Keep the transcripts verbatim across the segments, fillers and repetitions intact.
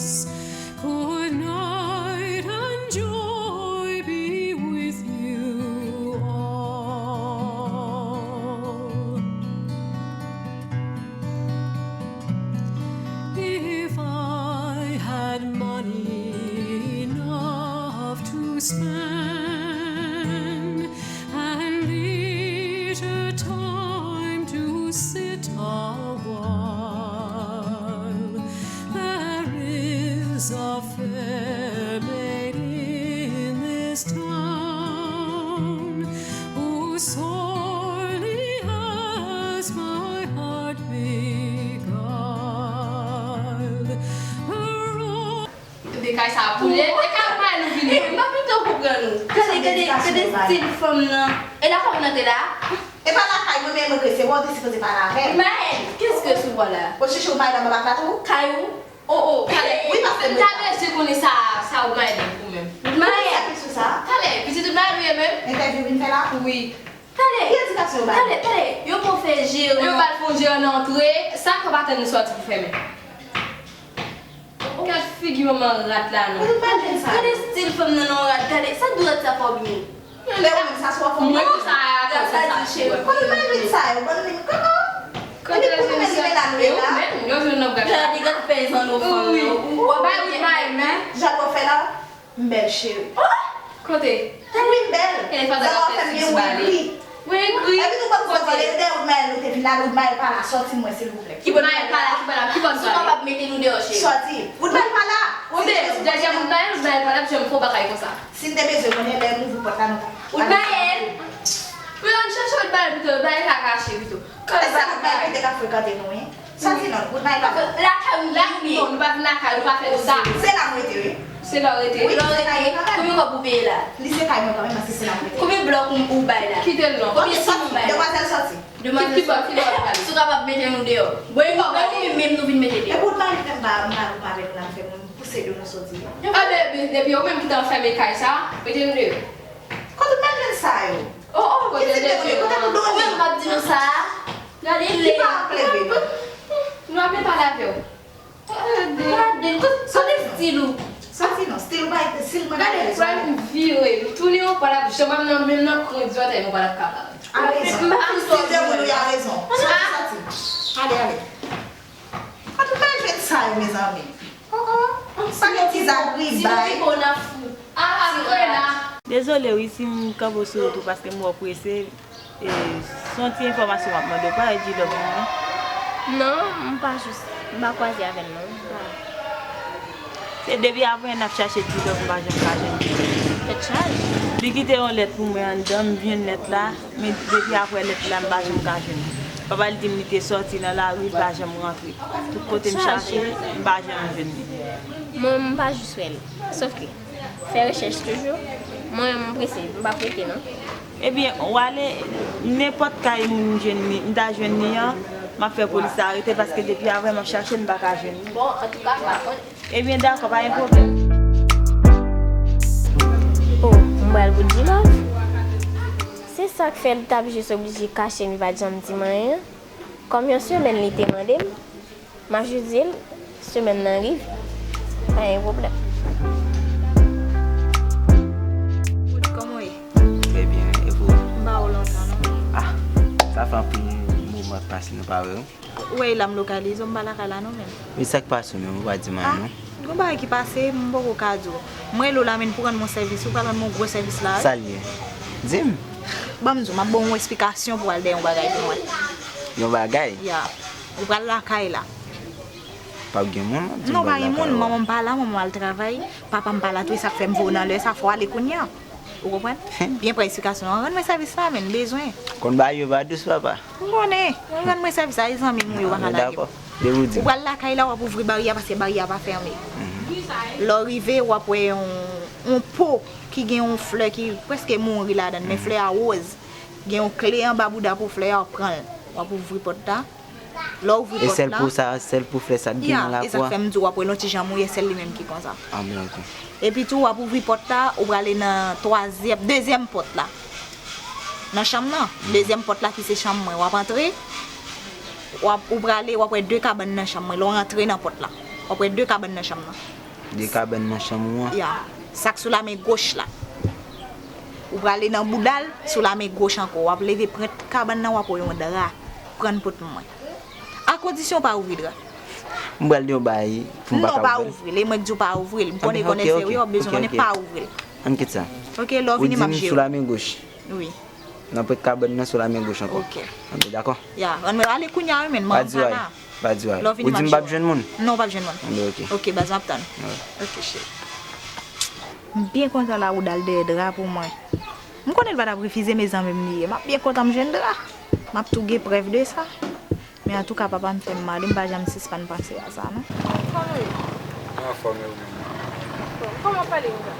Good night and joy be with you all. If I had money enough to spend and leisure time to sit a while, there is a fair maid in this town who sorely has my heart beguiled. Her De kay sa a boule. E kay ou pa nou vini. E, m pa pito konprann ou. Gade, gade, gade stil fanm nan. E lakay ou nan te la? E pa lakay mwen, men mwen ke se wè w te sipoze pale avè m. Maël, qu'est-ce que ce voix-là? Ou chèche ou Maël anba plato? Kay ou? Oh, oh, talè. Wi, paske mwen ta bezwen konnen sa, sa ou Maël pou menm. Maël. Sa kesyon sa? Talè, pitit ou Maël ou ye menm? Entèvyou vin fè la? Wi. Talè. Ki edikasyon ou ba li? Talè, talè. Yo pou fè jeran. Yo ba l fè yon jeran nan antre. Sa k ap atann li sòti pou fèmen? Gad figi manman rat la non. Gade stil fanm nan non rat, gade sa dwèt sa fè w byen. Lè ou menm sa sou fòm mwen sa. Gad sa di cheri. Kote mwen vin sa yo, bann lim kaka. Epi pou nou menm rive la nou ye la. Yo jwenn nan gad. Gade gad peyizan nou fanm nan. Ou wè bay ou bay men. Jan w fè la. M bèl cheri. Kote? Wi, m bèl. Zan w ap fè m gen wengri. Wengri? Epi tou banm zòt pale, dèyè wout Mayèl nou te vin la, wout Mayèl pa la, sòti m wè silvouplè. Ki bò Mayèl pa la, ki bò la, ki bò Mayèl? Si w kapab mete nou deyò, cheri. Sòti. Wout Mayèl pa la. Kote? Dèyè wout Mayèl, wout Mayèl pa la, janm fè yon bagay konsa. Si n te bezwen konnen lè m ouvri pòt la, nou ta. Wout Mayèl! Wi, ann chèche wout Mayèl pito, bagay ka kache pito. E sa wout Mayèl ki te ka frekante nou, wi. Sòti non, wout Mayèl pa la. Lakay ou la, non, nou pa vin lakay ou, pa fè nou sa. Se la m rete, wi. Se la w rete? Wi, lè w rete, konbyen kòb ou peye la? Li se kay mwen kanmenm, paske se la m rete. Konbyen blòk ou, ou bay la? Kite l non. Konbyen sim ou bay la? Demwazèl sòti. Demwazèl sòti. Si w kapab mete nou deyò. Bon, e kòb ou menm nou vin mete deyò. Epi w pa vin fè m pa, m pa, m pa avèk la, m fè m pouse de nou sòti. A, men, men, depi ou menm ki t anfème kay sa, mete nou deyò. Kote w pral jwenn sa yo? Oh, oh, kote w jwenn yo? Kote nou done? Ou menm k ap di nou sa? Gade li. Ki pa ap leve non. Nou ap pale avè w. Gade l, kote stil ou? Sòti non, stil ou pa ete, stil mwen pa ete. Gade, pral vire, nou tounen yon pal ap janm ap nan menm nan kwen di zòtèy nou pral ap kapab. A rezon. Stil de moun ou ye a rezon. Sòti, sòti. Ale, ale. Kote w pral jwenn sa yo, mezanmi? Oh, oh. Sa gen ti zagribay. Ti bon nan fou. Ah, ah, vre la. Dezole wi si m kanpe w sou wout ou paske m wè w prese. E, se yon ti enfòmasyon m ap mande w, pa wè G-Love non? Non, m pa jis, m pa kwaze avè l non. M pa. Se depi apre n ap chache G-Love, m pa janm ka jwenn li. Tèt chaje. Li kite yon lèt pou mwen anndan, m jwenn lèt la, men depi apre lèt la, m pa janm ka jwenn li. Papa l di m li te sòti nan lari, l pa janm rantre. Tout kote m chache, m pa janm jwenn li. Mwen, m pa jis wè l. Sòf ke fè rechèch toujou. Mwen, m prese, m p ap rete non. Ebyen, w ale nenpòt kay moun m jwenn li, m ta jwenn li an, m ap fè polis la arete paske depi avè m ap chache l, m pa ka jwenn li. Bon, antouka, m pa konn. Ebyen, dakò, pa gen pwoblèm. Oh, m pral pou G-Love. Se sa k fè l t ap jis oblije kache m, li pa t janm di m anyen. Kòm yon semèn li te mande m, m ap jis di l, semèn nan rive. Pa gen pwoblèm. Wood, kòman w ye? Trè byen, e vou? M pa wè w lontan non. Ah, sa fè anpil moman pase nou pa wè wi. Ou wè e la m lokalize w, m pa lakay la non menm. Men sa k pase w menm, ou pa di m anyen non. Ah, gon bagay ki pase, m poko ka di w. M rele w la, men pou rann m yon sèvis, ou pral rann m yon gwo sèvis la wi. Sa l ye? Di m. Ban m di w, m ap ba w yon esplikasyon pou w al dèyè yon bagay pou mwen. Yon bagay? Ya. Ou pral lakay la. P ap gen moun, w ap di m pral lakay ou. Non, pa gen moun, manman m pa la, manman m al travay, papa m pa la tou, e sa k fè m voye w nan lè sa, fò w ale kounye a. Ou konprann? Byen pran esplikasyon an, rann mwen sèvis la, men m bezwen. Konn bagay yo pa dous, papa. M konnen, rann mwen sèvis la, e zanmi m ou ye, ou pa ka lage m. Ou pral lakay la, w ap ouvri baryè a, paske baryè a pa fèmen. Lè w rive, w ap wè yon, yon po ki gen yon flè ki prèske mouri ladan l, men flè a wòz. Gen yon kle anba bouda po flè a, w ap pran l. W ap ouvri pòt la. Lè w ouvri pòt la. E sèl pou sa, sèl pou flè sa k gen nan lakou a? Ya, e sa k fè m di w w ap wè l yon ti jan mouye, sèl li menm ki konsa. A, men oke. Epi tou, w ap ouvri pòt la, ou prale nan twazyèm, dezyèm pòt la. Nan chanm nan, dezyèm pòt la ki se chanm mwen, w ap antre, w ap, ou prale, w ap wè de kabann nan chanm mwen, lè w rantre nan pòt la. W ap wè de kabann nan chanm nan. De kabann nan chanm ou an. Ya. Sa k sou lamen goch la. Ou prale nan bouda l, sou lamen goch ankò. W ap leve pwent kabann nan, w ap wè yon dra. Pran l pot mwen. A kondisyon w pa ouvri dra. M pral di yon bagay pou m pa ka ouvri l. Non, pa ouvri l. E mwen k di w pa ouvri l. M konnen konnen serye, w ap bezwen konnen pa ouvri l. Ann kite sa. Ok, lè w vini m ap jere w. Ou di m sou lamen goch. Wi. Nan pwent kabann nan sou lamen goch ankò. Ok. Ann dakò. Ya, ann men ale kounye a wi men, m pa di w anyen. Pa di w anyen. Ou di m p ap jwenn moun? Non, w p ap jwenn moun. Anben ok. Ok, baz m ap tann. Ok cheri. M byen kontan la ou dal dèyè dra pou mwen. M konnen l pa t ap refize, mezanmi m li ye. M ap byen kontan m jwenn dra. M ap tou gen prèv de sa. Men antouka papa m fè m mal wi, m pa janm sispann panse a sa non. Kòman w ye? Mwen anfòm e ou menm? Bon, kòman w pale konsa?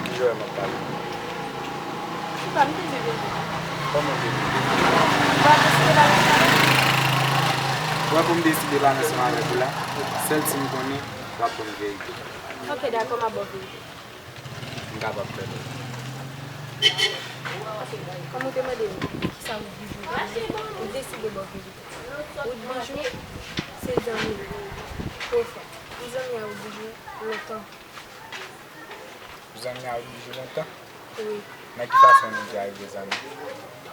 Ki jan m ap pale? Ou pa m te vle vin. Kòman w te vle? Ou pa deside pale ansanm avèk mwen? Ou wè pou m deside pale ansanm avèk ou la, sèl si m konnen w ap konn verite. Ok, dakò, m ap ba w verite. M kapab fè l. Ok, kòm ou te mande m kisa ou vle m deside ba w verite. Wood Bijou se zanmi m. Ou fè. M zanmi a Wood Bijou lontan. Ou zanmi a Wood Bijou lontan? Wi. Nan ki fason nou te arive zanmi?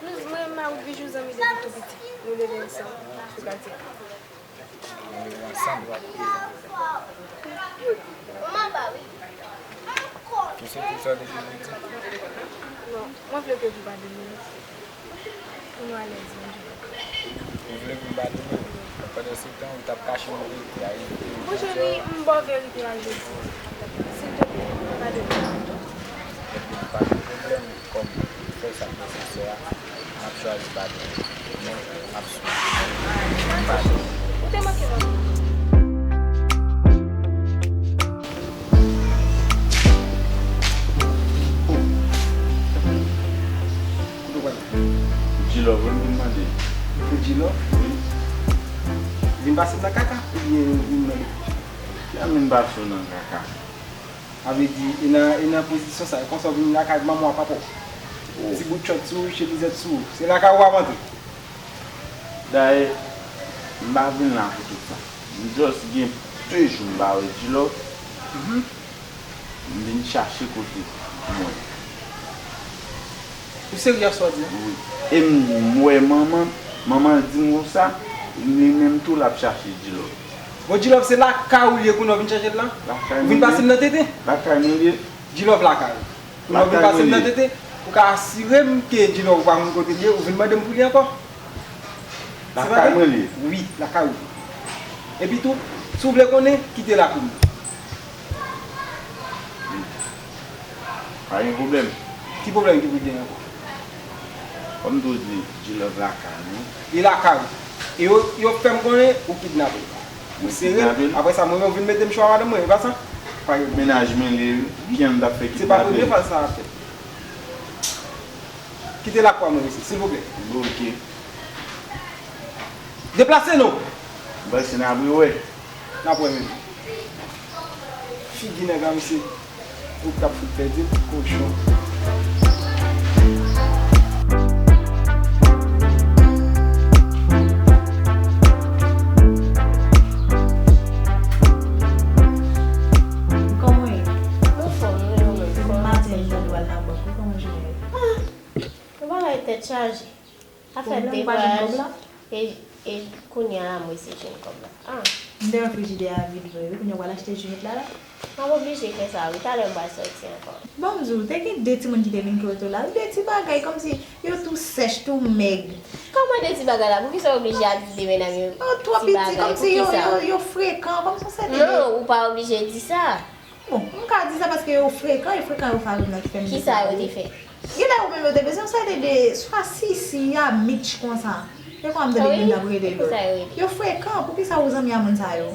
Nou, mwen menm a Wood Bijou zanmi depi tou piti. Nou leve ansanm sou katye. Nou leve ansanm. Ou se tout sa w te vle di? Non, mwen vle ke w padone m. Pou nou alèz, Bondye. Ou vle pou m padone w? Pandansetan, ou t ap kache m verite a, e ou jodi a. Bondye, m ba w verite a jodi. Silteple, padone m. Ebyen, pa gen pwoblèm, kòm ou fè sa k nesesè a, m ap chwazi padone w. Men, m ap swiv. M padone w. Ou te manke m anpil. Kote w prale? G-Love, wi, m vin mande. Ou G-Love? Wi. Vin pase m nan kaka oubyen vin mande? Kijan m vin pase w nan kaka? Sa vle di, e nan, e nan pozisyon sa, e konsa w vin lakay manman w ak papa w? Oh. Ti bout chòt sou ou, chemizèt sou ou. Se lakay ou w ap antre? Dayè, m pa vin la pou tout sa. M just gen de jou m pa wè G-Love. Mhm. M vin chache kote mwen. Ou serye ak sa w di a? Wi. E m wè manman, manman di m konsa, li menm tou l ap chache G-Love. Bon, G-Love, se lakay ou l ye kounye a w vin chache l la? Lakay mwen l ye. Ou vin pase m nan tete? Lakay mwen l ye. G-Love lakay ou. Kounye a w vin pase m nan tete, ou ka asire m ke G-Love ou pa konn kote l ye, ou vin mande m pou li ankò? Lakay mwen l ye. Wi, lakay ou. Epi tou, si w vle konnen, kite lakou m. Pa gen pwoblèm. Ki pwoblèm ki pou gen ankò? Kòm tou di, G-Love lakay nou. Li lakay ou. E yo, yo fè m konnen ou kidnape l. Ou sere l. Apre sa, mwen menm, ou vin mete m cho a madanm mwen, e pa sa? Pa gen pwoblèm. Mennaj mwen l ye, wi. Kijan m t ap fè kidnape l? Se pa premye fwa sa ap fèt. Kite lakwa mwen isi, silvouplè. Ok. Deplase non! M panse n ap rewè. N ap wè menm. Figi nèg la, mesye. Ou t ap fout pèdi l, kochon. Kòman w ye? Anfòm, wi, ou menm? Depi maten m tande w al nan bank, wi, kòman jounen ye? Ah! Yon bagay tèt chaje. Afè dekouraj. E, e kounye a la m resi jwenn kòb la. Ah. M te wè frijidè a vid vre wi, kounye a w pral achte jwèt la la? M ap oblije fè sa wi, talè m pral sòti ankò. Ban m di w, te gen de timoun ki te vin kote w la wi, de ti bagay kòmsi yo tou sèch, tou mèg. Kòman de ti bagay la? Poukisa w oblije ap di de medam yo ti bagay? Yo twò piti, kòmsi yo, yo, yo frekan, kòmsi w se te de... Non, ou pa oblije di sa. Bon, m ka di sa paske yo frekan, e frekan yo Farid nan ki fè m di sa. Kisa yo te fè? Genlè yo menm yo te bezwen yon sète de swa Sisi, Yamitch konsa. Defwa m tande youn ap rele lòt. Yo frekan, poukisa ou zanmi a moun sa yo?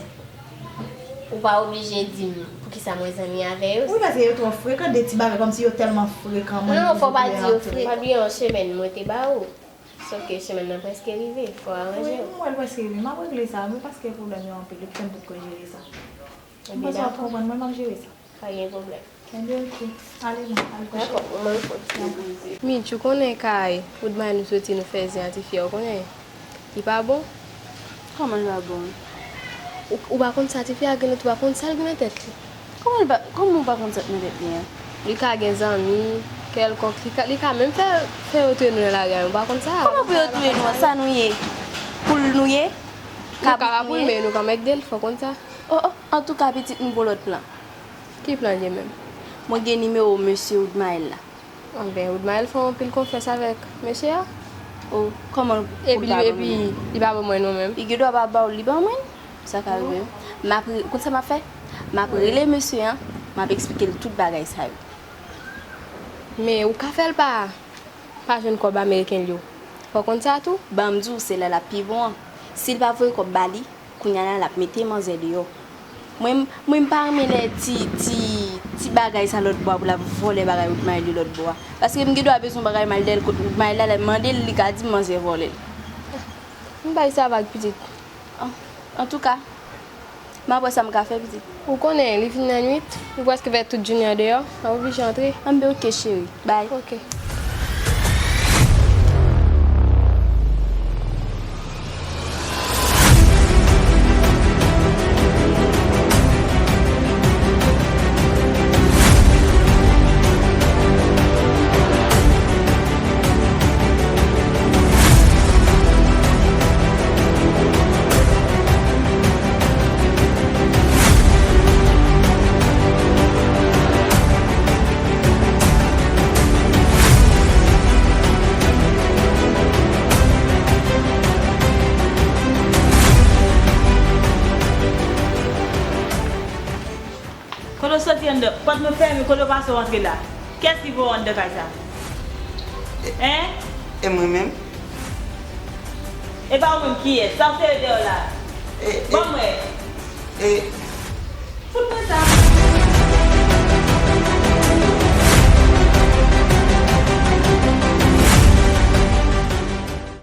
Ou pa oblije di m poukisa mwen zanmi avè yo. Wi, paske yo twò frekan, de ti bagay kòmsi yo tèlman frekan, mwen... Non, fò w pa di yo frekan. Pa bliye yon semèn mwen te ba ou. Sòf ke semèn nan prèske rive, fò w aranje w. Wi, m wè l prèske rive, m ap regle sa, men paske pwoblèm yo anpil, yo kite m potko jere sa. M panse w ap konprann mwen, m ap jere sa. Pa gen pwoblèm. Ebyen, oke. Ale non, al kouche. Dakò, ou mande fòk ti depoze. Mitch, ou konnen kay Woodman nou soti nou fè zen a ti fi a, ou konnen? Li pa bon? Kòman l pa bon? Ou, ou pa konn sa tifi a gen nan, ou pa konn sa l gen nan tèt li. Kòman l pa, kòman w pa konn sa k nan tèt li an? Li ka gen zanmi kèlkonk, li ka, li ka menm fè, fè yo touye nou nan lari a, ou pa konn sa. Kòman pou yo touye nou an? Sa nou ye? Poul nou ye? Nou ka pa poul, men nou ka mègde l, fò w konn sa. Oh, oh, antouka, pitit, m gon lòt plan. Ki plan l ye menm? Mwen gen nimewo mesye Woodmael la. Anben, Woodmael fè anpil konfyans avèk mesye a. Oh, kòman pou l pa ban mwen? Epi li pa ban mwen non menm. Li gen dwa pa ba w l, li ban mwen. Sa ka rive wi. M ap re-, ou konn sa m ap fè? M ap rele mesye an, m ap eksplike l tout bagay sa yo. Men ou ka fè l pa, pa jwenn kòb ameriken l yo. Fò w konn sa tou. Ban m di w, se la l ap pi bon an. Si l pa voye kòb ba li, kounye a la l ap mete manzè deyò. Mwen, mwen m pa renmen lè ti, ti, ti bagay sa lòt bò a pou l ap vòlè bagay Woodmael yo lòt bò a. Paske m gen dwa bezwen bagay Woodmael, Woodmael la, lè m mande l, li ka di m manzè vòlè l. M bay sa vag, pitit. An, antouka, m ap wè sa m ka fè, pitit. Ou konnen, li vin nan nwit, li prèske fè tout jounen an deyò, m ap oblije antre. Anben, oke, cheri. Bye. Oke. Kote w soti anndan? Pòt mwen fèmen, kote w pase w antre la? Kiyès ki voye w anndan kay sa? Hein? E mwen menm? E pa ou menm kiyès? Sa w sere dèyè w la? E, e, ban m wè. E, fout mwen sa.